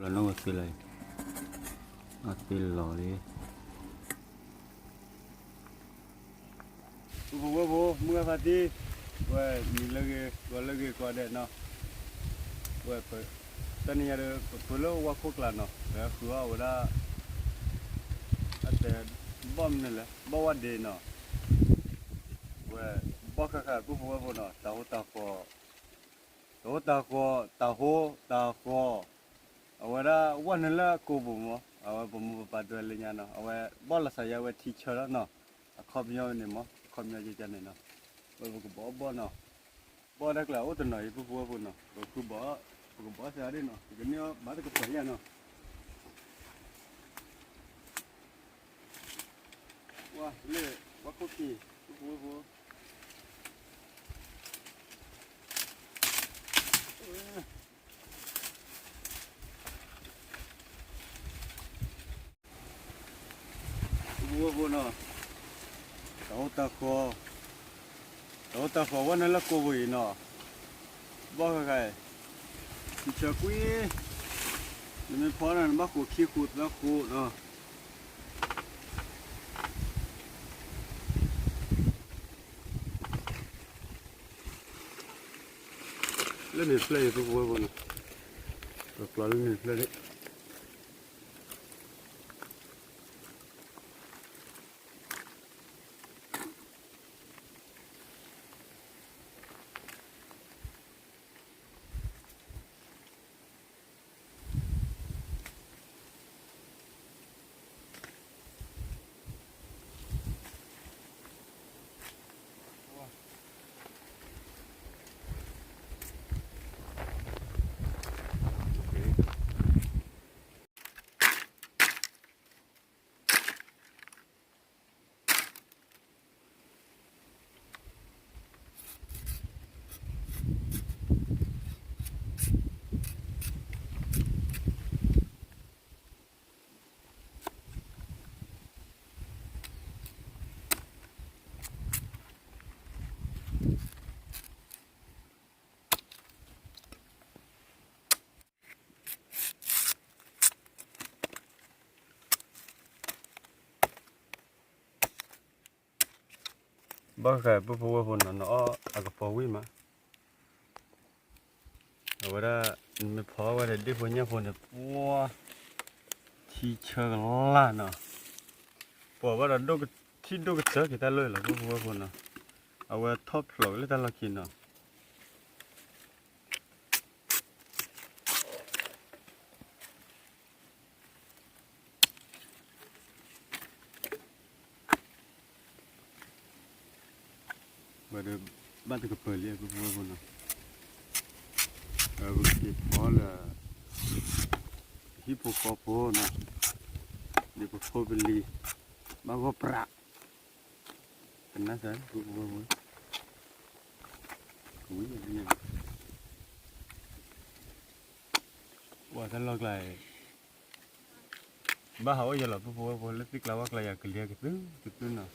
လီၤနီၣ်ဝဲသ့လီၤအံၤ, အသ့လီၤလံ. ပုၢ်ဖိဝဲၢ်ဖိ မုၢ်ဂၤဖါတံၢ်, ဝဲမံၤလၢဂ့ၤ ဂီၤလၢဂ့ၤကိးဂၤဒဲးနီၤ, ဝဲ တနံၤညါဒီး ပပၢၤလၢဝါခိၣ်ကျါနီၤ ပဟဲဃုအီၣ်ဝဲဒၣ် အတဲ ဘီၣ်မနုၤလဲၣ် ဘီၣ်ဝါဒ့နီၤ, ဝဲ ဘီၣ်ဃဲဃဲ ပုၢ်ဖိဝဲၢ်ဖိနီၤ တၢ်ဟိတၢ်ဃီ တၢ်ဟိတၢ်ဃီ တၢ်ဟိတၢ်ဃီ, အဝဲဒၣ်ဝဲနုာ်လၢကိာ်ပူၤမး အဝဲပမိၢ်ပပၢ်ဒွဲလၢညါနီၤ အဝဲဘီၣ်လီၤစၢ်ယါဝဲထံဆၢလီၤနီၤ, အခီပညီန့ၣ်မး အခီပညီယကန့ၣ်နီၤ, ဝဲပကဘီဘီၣ်နီၤ, ဘီၣ်တၢ်ကျဲအိၣ်တနီၤအံၤ ပုၢ်ဖိဝဲၢ်ဖိနီၤ ပကဘီ ပကဘီစၢ်ဒ်နီၤ ပကန့ၢ်အီၤဘၣ်တကပၤယါနီၤ. ဝါလၢ ဝါခိၣ်ခံ ပုၢ်ဖိဝဲၢ်ဖိ ပုၢ်ဖိဝဲၢ်ဖိနီၤ, တၢ်အိၣ်တၢ်ဃီ, တၢ်အိၣ်တၢ်ဃီဝဲနုာ်လၢကိာ်ပူၤအံၤနီၤ, ဘီၣ်ဃဲဃဲ, ထံဆၢကွံာ်, နမ့ၢ်ဖီနီၤ နဘၣ်ဃိးခံဃိးသၢဃိးနီၤ. လၢန့ၣ်ဖျၢၣ်အံၤ ပုၢ်ဖိဝဲၢ်ဖိနီၤ, ပကျီလၢန့ၣ်ဖျၢၣ်န့ၣ် ဘၣ်ဃးပုၢ်ဖိဝဲၢ်ဖိနီၤ နအီၣ်အကပီၤဝံၣ်မး, အဝဲဒၣ် နမ့ၢ်ဖီဝဲဒၣ်ဒ့ၣ်ဖိညၣ်ဖိန့ၣ် ပှၤ ထံဆၢကလၢ်နီၤ, ပှၤဘၣ်ဒီး ထံဒိၣ်ကတၢၢ်က့ၤတၢ်လၢလီၤ ပုၢ်ဖိဝဲၢ်ဖိနီၤ, အဝဲထီၣ်ဖျိးက့ၤလၢတၢ်လီၢ်ခံနီၤ. ဝဲဒီး ဘၣ်တကပၤလံ ပုၢ်ဖိဝဲၢ်ဖိနီၤ, ပက့ၤဖီလၢ ဟံၣ်ဖိဃီဖိနီၤ, ဒ်ပဖိပလံၤ ဘၣ်ဂီၢ်ပြး ကနၣ်စၢ် ပုၢ်ဖိဝဲၢ်ဖိ, ကဝံၤ ပှၤတၢ်လီၢ်ကျါအံၤ ဘၣ်ဟးအိၣ်ယဲလီၤ ပုၢ်ဖိဝဲၢ်ဖိ လၢသ့ၣ်ကျါဝၣ်ကျါယၤကလံၤကသုသုနီၤ.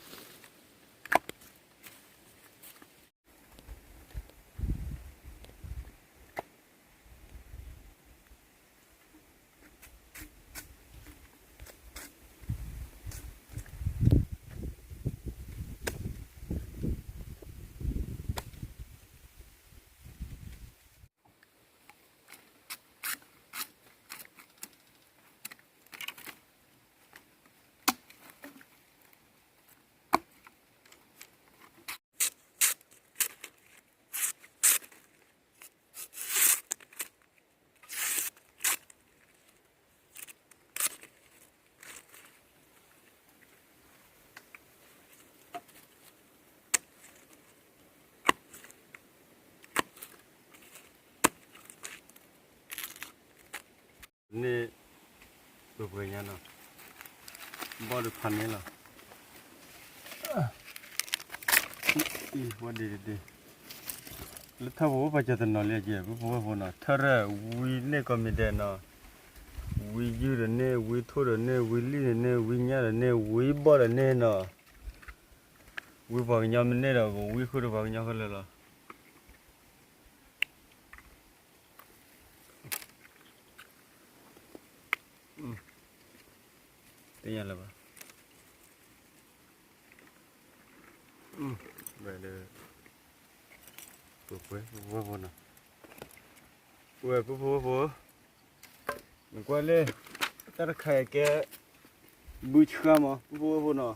န့ၣ် ပှဲၤပှဲၤညါနီၤ, ဘီၣ်ဒုးဖးန့ၣ်လီၤ. ဝဲဒ်ဒ်ဒ်, လၢထၢၣ်ပူၤအိၣ်ပှၤကၢၤတနီၤလံကဲ ပုၢ်ဖိဝဲၢ်ဖိနီၤ, ထၢၣ်ရဲၣ်ဝံၤန့ၢ်ကိးမံၤဒဲးနီၤ, ဝံၤယုၢ်ဒီးန့ၢ်, ဝံၤထိၣ်ဒီးန့ၢ်, ဝံၤလံၣ်ဒီးန့ၢ်, ဝံၤညၣ်ဒီးန့ၢ်, ဝံၤဘီၣ်ဒီးန့ၢ်နီၤ, ဝံၤပှၤကညီမ့ၢ်န့ၢ်ဒီး ဝံၤဃုာ်ဒီးပှၤကညီခဲလၢာ်လီၤ. သ့ၣ်ညါလၢၤဘၣ်. ဝဲဒီး ပှဲၤပှဲၤဖိဖိနီၤ, ပှဲၤဖိဖိဖိ, နကွၢ်လၢ တၢ်တခါအံၤကဲ ဘုဆှါမး ဖိဖိဖိနီ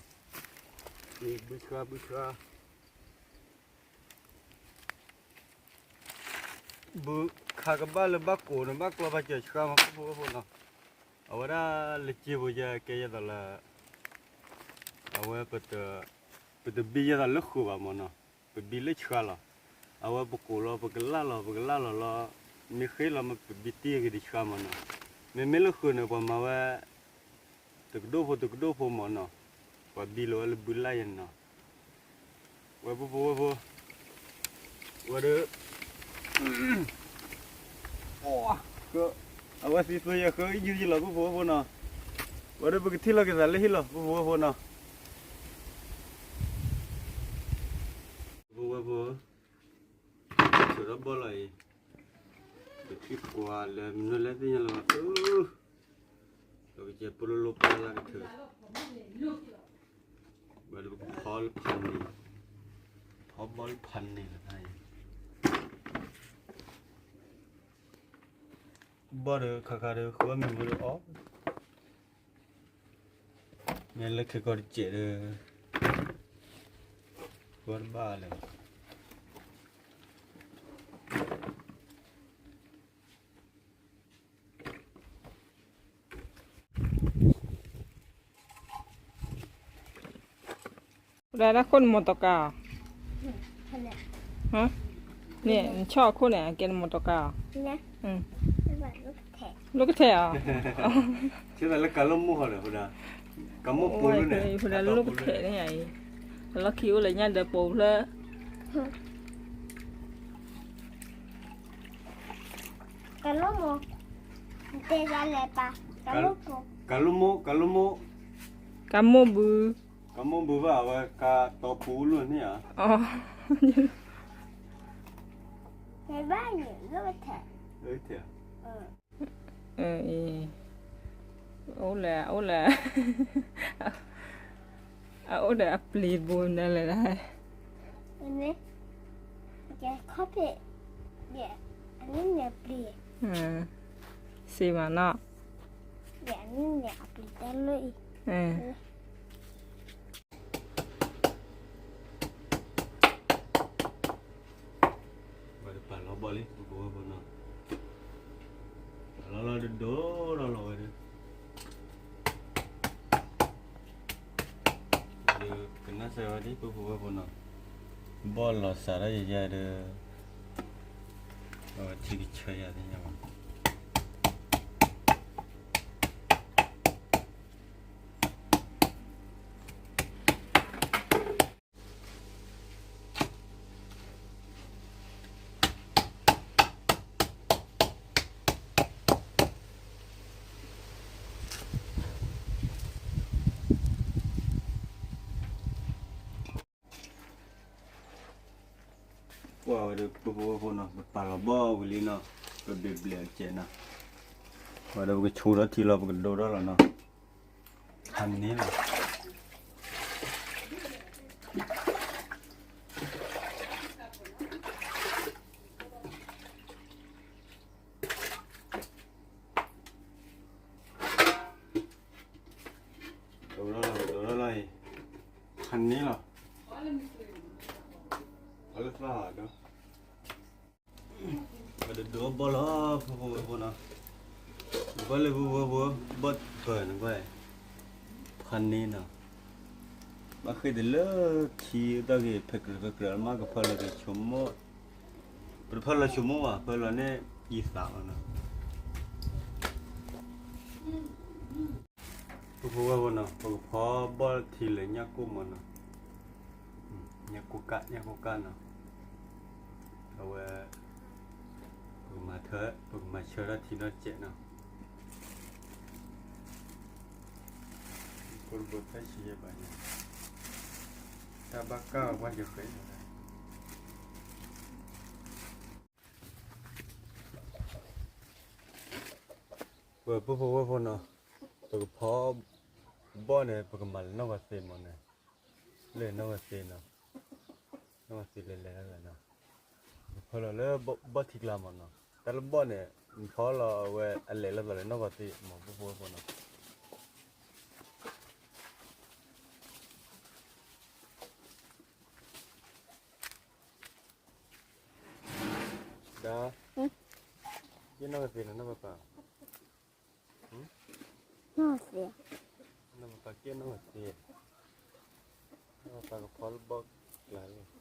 ၤ, ဘုဆှါ ဘုဆှါ ဘုခါကဘၣ်လၢဘၣ်ကိးန့ၣ် ဘၣ်ကျီဘၣ်စၢၤဆှါမး ဖိဖိဖိနီၤ, အဝဲဒၣ်လၢစ့ဖိယဲ ကဲယဲသိးလၢ အဝဲ ပတဘံယဲသိးလၢဃုာ်ဘၣ်မးနီၤ, ပဘံလၢဆှါလီၤ, အဝဲပကိးလီၤ ပကလၢ်လီၤ ပကလၢ်လီၤလီၤ, မ့ၢ်ဃ့လီၤမး ပဘံတ့ၢ်ဂ့ၤဒီးဆှါမးနီၤ, မ့မ့ၢ်လၢဃုာ်န့ၣ် ပှၤမၤဝဲ တကဒိၣ်ဖိတကဒိၣ်ဖိမးနီၤ, ပှၤဘံလီၤဝဲလၢဘုလၢ်ယဲန့ၣ်နီၤ, ဝဲဖိဖိဝဲဖိ, ဝဲဒီး အဝဲသံသိယဲဃၢအံၤယုၢ်ယလီၤ ဖိဖိဝဲဖိနီၤ, ဝဲဒီးပကထံၣ်လိာ်က့ၤသးလၢဟံၣ်လီၤ ဖိဖိဝဲဖိနီၤ, ဖိဖိဝဲဖိ, ထုးထီၣ်ဘီၣ်လီၤအံၤ, ပထံၣ်ကွၢ်လၢမနုၤလဲၣ်သ့ၣ်ညါလၢၤဘၣ်, ဒီးပကစဲးပလိလိပလၢကထၢၣ် ဝဲဒီးပကဖီလၢဖးန့ၣ်, ဖီဘီၣ်လၢဖးန့ၣ်လီၤ, ဘီၣ်ဒီးခါခါဒီး ဃုအီၣ်မ့ၤမ့ၢ်ဒီးအီၣ်, မ့ၢ်လၢခဲကီၢ်တစဲးဒီး ဃုအီၣ်တဘၣ်လၢၤဘၣ်. ဒၣ်တၢ်ခိၣ်နမီၢ်တကါ, န့ၣ် နဆီၣ်အခိၣ်န့ၣ် အကဲနမီၢ်တကါ, လိၣ်ကထဲအီၤ, ကမိၣ်ပူၤလၢန့ၣ်, လိၣ်ကထဲန့ၣ်အံၤ, အလီၢ်ခံအိၣ်လၢညါဒီးပူၤဖျၢၣ် ကလိမိၣ်, တဲဒ်လဲၣ်ပၢ်, ကလိမိၣ်, ကလိမိၣ်, ကလိမိၣ်, ကမိၣ်ဘု, ကမိၣ်ဘုဘၣ်အဝဲကတီပူၤလိၣ်န့ၣ်ဧါ, ဘၣ်န့ၣ် လိၣ်ထဲ, အိၣ်လၢ အိၣ်လၢ အအိၣ်ဒီးအပျံၤဘိန့ၣ်လဲၣ်, ခီၣ်ဖံး, အနံၣ်န့ၣ်ပျံၤ, စံးမးနီၤ, အနံၣ်န့ၣ်အပျံၤတၢ်လၢအံၤ, ဝဲပာ်လီၤဘီၣ်လံ ပကဝဲဖိနီၤ, ပာ်လီၤလီၤဒိၣ်ဒိၣ်လီၤလီၤဝဲဒၣ် ဒီးကနၣ်စၢၤဝဲဒ်ပဖိဝဲဖိနီၤ, ဘီၣ်လီၤစးထီၣ်ယယဲဒီး, အဝဲထံကဆၢယၤသ့ၣ်ညါဘၣ်. ကွၢ်ဝဲဒၣ်ပဖိဝဲဖိနီၤ, ပပာ်လီၤဘီၣ်ဝံၤလံနီၤ, ပဘ့ၣ်ဘျဲးအကဲးနီၤ, ဝဲဒီးပကဆူထီၣ်ထံလီၤ ပကဒိထီၣ်လီၤနီၤ, ဖးန့ၢ်လီၤ. ဒိထီၣ်လီၤ ဒိထီၣ်လီၤအံၤ, ဖးန့ၢ်လီၤ, အလၢသၣ်ဒီး ပဒိးဒိးဘီၣ်လီၤ ဖိဖိဝဲဖိနီၤ, နကွၢ်လၢဖိဖိဝဲဖိ, ဘီၣ်တပၢၢ်နကွၢ်, ဖးန့ၢ်နီၤ, ဘၣ်ဃ့ၢ်တလၢခံတၢ်ဂ့ၤ ဖဲကြၢးဖဲကြၢးအမး ကဖၢလီၤက့ၤဆိကမိၣ်, ပတဖၢလီၤဆိကမိၣ်ဘၣ် ဖၢလီၤန့ၣ်ယသးလီၤနီၤ. ဖိဖိဝဲဖိနီၤ, ပကဖီဘီၣ်ထံလၢညၣ်ကိၣ်မးနီၤ, ညၣ်ကိၣ်ကၣ် ညၣ်ကိၣ်ကၣ်နီၤ, အဝဲ ပကမၤထၢ ပကမၤဆၢထၢၣ်ထံနီၢ်စဲးနီၤ, ကိၣ်တဘိဖဲဆံယဲဘၣ်ညါ, တၢ်ဘၣ်ကၢ်ဝဲယဃဲၤ ဝဲဖိဖိဝဲဖိနီၤ, ပကဖီ ဘီၣ်န့ၣ် ပကမၤလၢနီၢ်ဂီၤသ့မးန့ၣ်, လၢနီၢ်ဂီၤသ့နီၤ, နီၢ်ဂီၤသ့လဲၤလဲၤလီၤနီၤ, ပဖၢလီၤလၢဘီၣ်ထံကျါမးနီၤ, တၢ်လၢဘီၣ်န့ၣ် နဖီလီၤအဝဲအလဲၤလီၤသးလၢနီၢ်ဂီၤသ့မး ဖိဖိဖိနီၤ. ဒါ, ယနီၢ်ဂီၤသ့နီၤ နီၢ်ပၤပၤ, နီၢ်ဂီၤသ့, နီၢ်ပၤပၤကဲနီၢ်ဂီၤသ့, နီၢ်ပၤပၤကဖီလၢဘီၣ်ကျါလီၤ.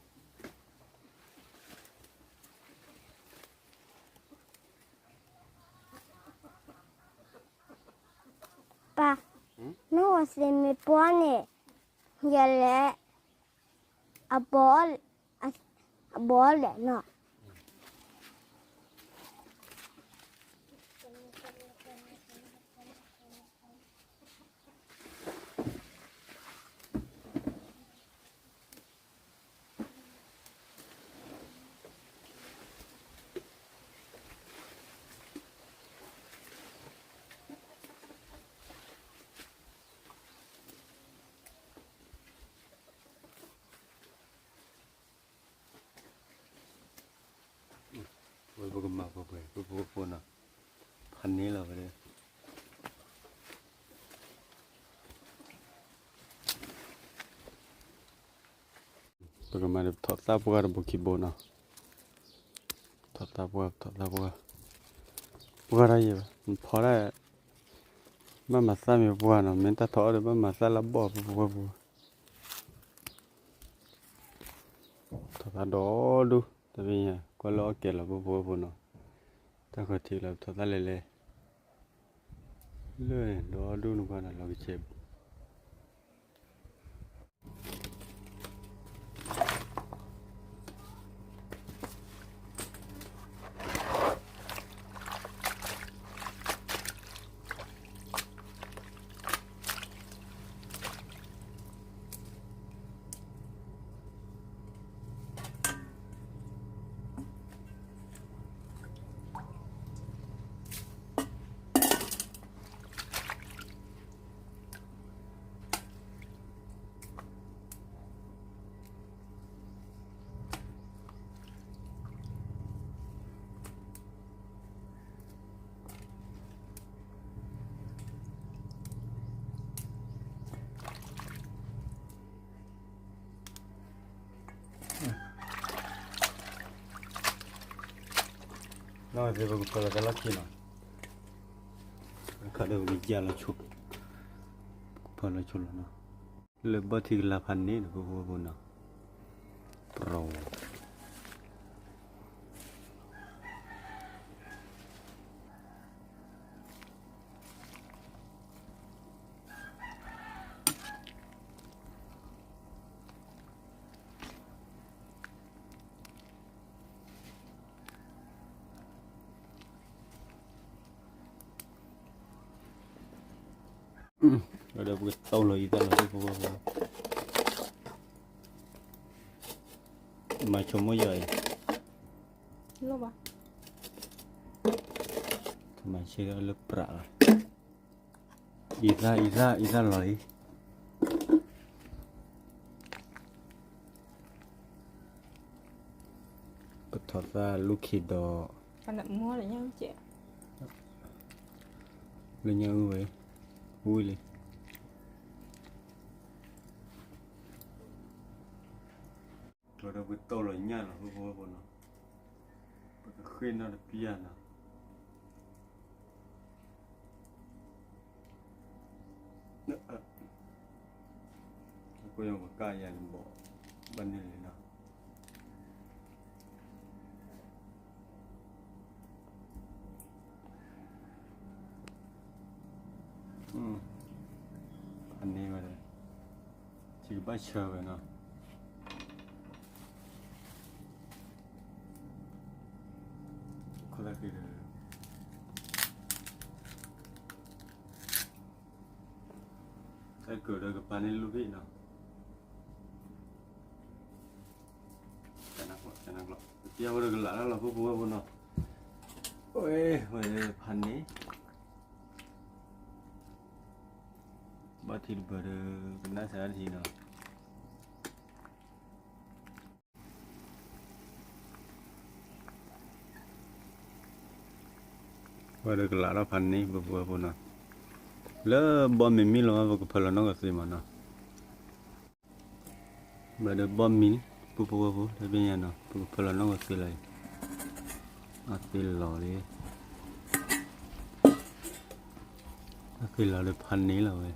ပၢ်, နီၢ်ဂီၤသ့မ့ၢ်ပှၢ်န့ၣ်, ယလဲၤ, အဘီ, အဘီလဲၣ်နီၤ. ဝဲပကမၤပှဲၤပှဲၤ ပဖိဖိနီၤ, ဖးန့ၢ်လီၤဝဲဒၣ်, ပကမၤဒီးပထီၣ်သၣ်ပှၢ်တဘိခံဘိနီၤ, ထီၣ်သၣ်ပှၢ် ထီၣ်သၣ်ပှၢ်, ပှၢ်တၢ်ယဲၢ်ဘၣ် နဖီဒၣ်, ဘၣ်မၤသၣ်မ့ၢ်ပှၢ်နီၤ မ့ၢ်တၢ်ထီၣ်အီၣ်ဒီး ဘၣ်မၤသၣ်လၢဘီၣ်ပဖိဖိဖိ ထီၣ်သၣ်ဒီဒူၣ် တပညါ ကွၢ်လၢအီၣ်ကဲလီၤ ပဖိဖိနီၤ, တၢ်ဃီၤထံလီၤ ထီၣ်သၣ်လဲၤလဲၤ, လၢန့ၣ် ဒီဒူၣ်နကွၢ်နီၤ လီၤကဆဲး နီၢ်သ့ၣ် ပကဖီလီၤတၢ်လီၢ်ခံနီၤ, အခါဒီးပကယၢ်လီၤဆိ, ပကဖီလီၤဆိလီၤနီၤ, လၢဘီၣ်ထံကလၤဖးန့ၣ် ပဖိဖိနီၤ, ပရိ ဒီးပကတိၢ်လီၤအံၤတၢ်လီၤ မၤဆိကမိၣ်ယီၤအံၤ, မၤဆိလၢပြးလီၤ, အံၤသၣ် အံၤသၣ် အံၤသၣ်လီၤအံၤ, ပထီၣ်သၣ်လူၢ်ခံဒီး လၢညၣ်အုၣ်ဝဲ, ဝံၤလံ, ကျိဒီးပကတိၢ်လီၤညၣ်လီၤ ဖိဖိဖိနီၤ, ပကဃ့ၢ်နီၣ်တပျၢ်နီၤ, ပကယီၤပကၢ်ယၤတဘီၣ် ဘၣ်န့ၣ်လံနီၤ. ဖးန့ၢ်ဝဲဒၣ်, ထံကဘၣ်ဆၢဝဲနီၤ, ခိၣ်သၣ်ဃံဒီး တၢ်ကၢၤဒီးကပၤန့ၣ်လူၢ်ဖံးနီၤ, တၢ်နကျိး တၢ်နကျိး ပတံၢ်ဝဲဒီးကလးတၢ်လီၤ ဖိဖိဝဲဖိနီၤ, ဝဲ ဝဲဖးန့ၢ် တံ ဘီထံတဘၢၣ်ဒီး ကနၣ်စးထံနီၤ. ဝဲဒီးကလးထီၣ်ဖးန့ၢ် ပပဝဲဖိနီၤ, လၢဘီမ့ၤမံလီၤမး ပကဖၢလီၤနီၢ်ကီၢ်သ့မးနီၤ. ဘၣ်ဒီးဘီမံၤ ပပဝဲဖိ တဘ့ၣ်ညါနီၤ ပကဖၢလီၤနီၢ်ကီၢ်သ့လီၤအံၤ, အသ့လီၤလံ, အသ့လီၤဒီးဖးန့ၢ်လီၤဝဲ.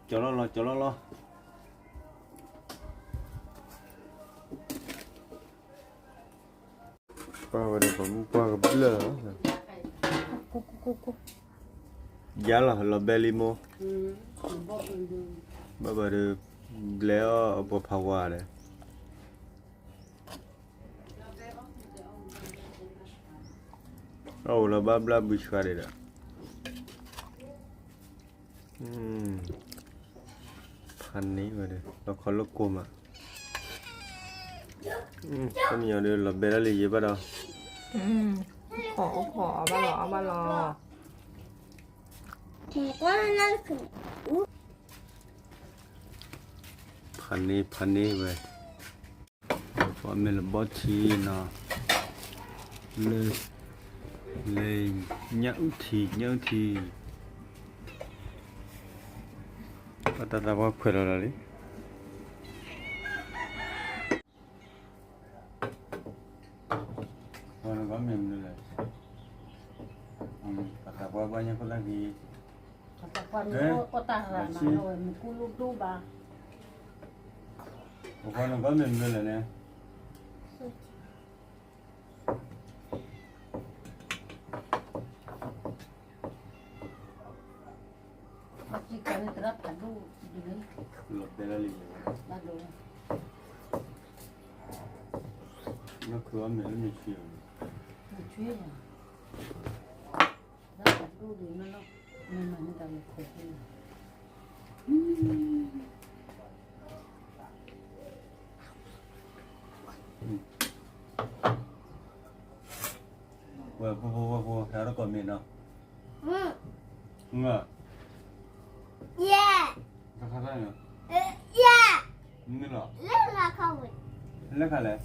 ကၠီလီၤလီၤ ကၠီလီၤလီၤ. ပှၤဝဲဒီးပှၤမုၣ်ပှၢ်ကဘျၢၣ်လီၤ. ယါလီၤ လီၤဘဲလံမိၢ်, ဘၣ်ဘၣ်ဒီး ဘျဲအီၣ်အပှၤဖးဝါဒီး အအိၣ်လီၤဘၣ်ဘျါဘုဆှါဒံးဒီး, ဖးန့ၢ်ဝဲဒီး လီၤခီလၢကိၢ်မး, ခီပညီဒီး လီၤဘဲဒၣ်လံယဲဘၣ်ဒီး, အိၣ်ခိးအိၣ်ခိး အီၣ်ဘၣ်လီၤ အီၣ်ဘၣ်လီၤ. ဖးန့ၢ် ဖးန့ၢ်ဝဲ, ပှၤမ့ၢ်လၢဘီထံနီၤ, လၢ လၢ ညၣ်အုၣ်ထံ ညၣ်အုၣ်ထံ, ပှၤတၢ်သးပှၢ်ခွဲးလီၤလီၤလံ. ပှၤနကီၢ်မ့ၢ်မနုၤလဲၣ်, ပှၤသးပှၢ်ဘၣ်ညၣ်ခိၣ်တၢ်က့ၤ, ပှၤနကီၢ်မ့ၢ်မနုၤလဲၣ်န့ၣ်, လီၤတဲလၢလံ, နခုအီၣ်မ့ၢ်လၢမ့ၢ်ဆှံ, မ့ၢ်ဆှံ, ဝဲဖိဖိဝဲဖိ ဟဲထီၣ်ကိးမ့ၢ်နီၤ, တခါတၢ်န့ၣ်, မ့ၢ်လီၤ, လၢခါလဲၣ်,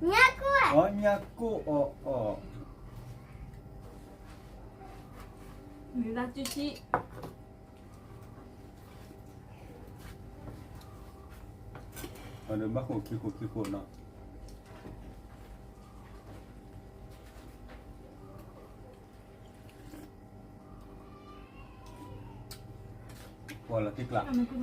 အီ ညၣ်ကိၢ်အီၤအီၤ, အဒီးဘၣ်ဃိးခံဃိးခံဃိးနီၤ. ပှၤလီၤတံၢ်ကျါ, တံၢ်ကျ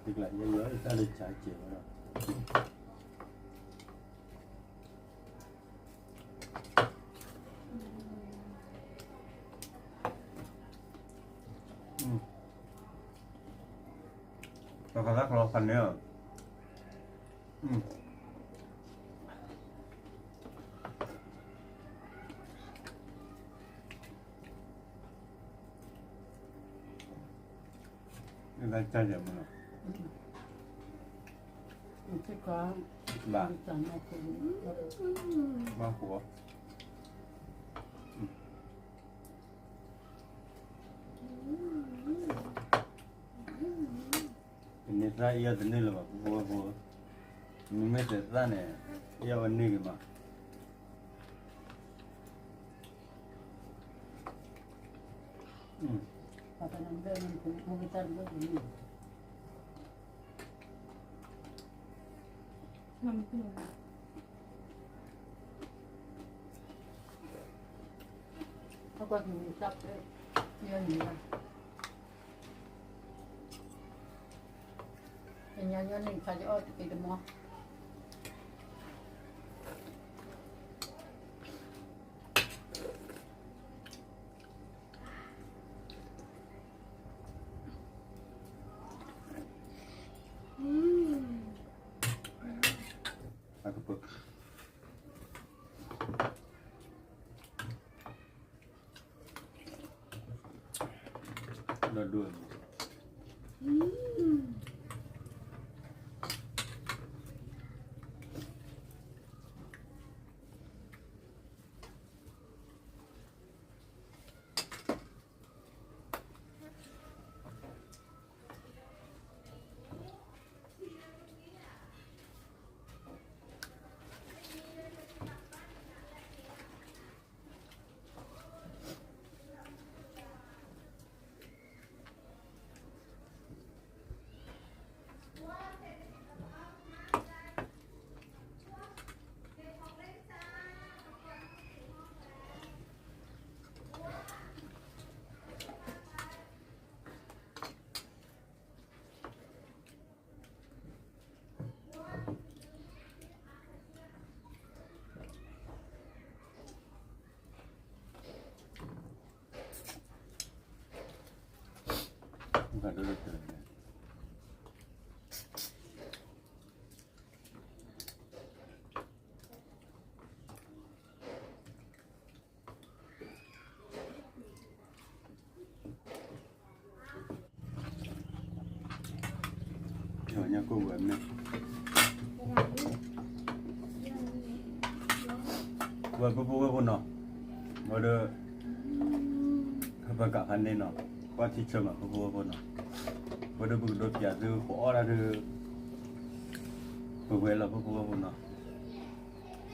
ါလီၤတံၢ်ကျါ ယဲယဲတၢ်လၢဆါစဲးဝဲဒီး တၢ်ခါတၢ်ခီဖးန့ၢ်, ဘၣ်, ဘၣ်ဃိး တန့ၢ်သၣ်အံၤအီၤတန့ၢ်လၢၤဘၣ် ပဖိဝဲဖိ, မ့မ့ၢ်တသၣ်န့ၣ် အံၤအီၤဝဲန့ၢ်ဂ့ၤမး. အကပၢၢ် ဒီးဒိၣ် ညါကိၣ်ဝဲမ့ၢ် ဝဲဖိဖိဝဲဖိနီၤ, ဝဲဒီး ဖဲပကးဖးန့ၣ်နီၤ, ကွၢ်ထံဆၢမးဖိဖိဝဲဖိနီၤ, ဝဲဒီးပကဒိးပၠးသုပအီၣ်တၢ်ဒီး ပဝဲလီၤဖိဖိဝဲဖိနီၤ,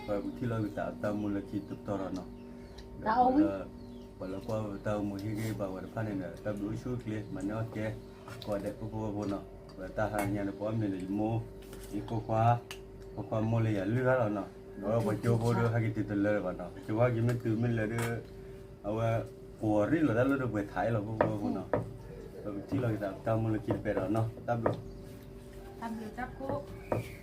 ပကထံၣ်လီၤက့ၤသးအတၢ်မူလၢခံတပတီၢ်ဒီးနီၤ, ဒီးပှၤလၢကွၢ်တၢ်အိၣ်မူဟ့ၣ်ဂံၢ်ဘါဝဲတဖၣ်န့ၣ်ဒီး တၢ်ဘျုးအိၣ်ဆူၣ်အိၣ်ချ့ မၤန့ၢ်အီၣ်ကဲ ကိးဂၤဒဲးဖိဖိဝဲဖိနီၤ, ဝဲတၢ်ဟါညါဒီးပအီၣ်မ့ၤဒီးယမိၢ် ယကိၢ်ခွါ ဖိခွါမိၢ်လၢယၤလွံၢ်ဂၤလီၤနီၤ, ဒီးပှၤကၠိဖိဒီးဟဲက့ၤတုၤတလၢဘၣ်နီၤ, ပကၠိဖိဟဲက့ၤမ့ၢ်တုၤမ့ၢ်လၢဒီး အဝဲ ကိးရ့ၣ်လီၤတၢ်လၢဒီးပှဲၤထးအံၤလီၤဖိဖိဝဲဖိနီၤ, ပကထံၣ်လီၤက့ၤသးတၢ်မူလၢခံတပတီၢ်ဒီးနီၤ, တၢ်ဘျုး တၢ်ဘျုးတၢ်ဖှိၣ်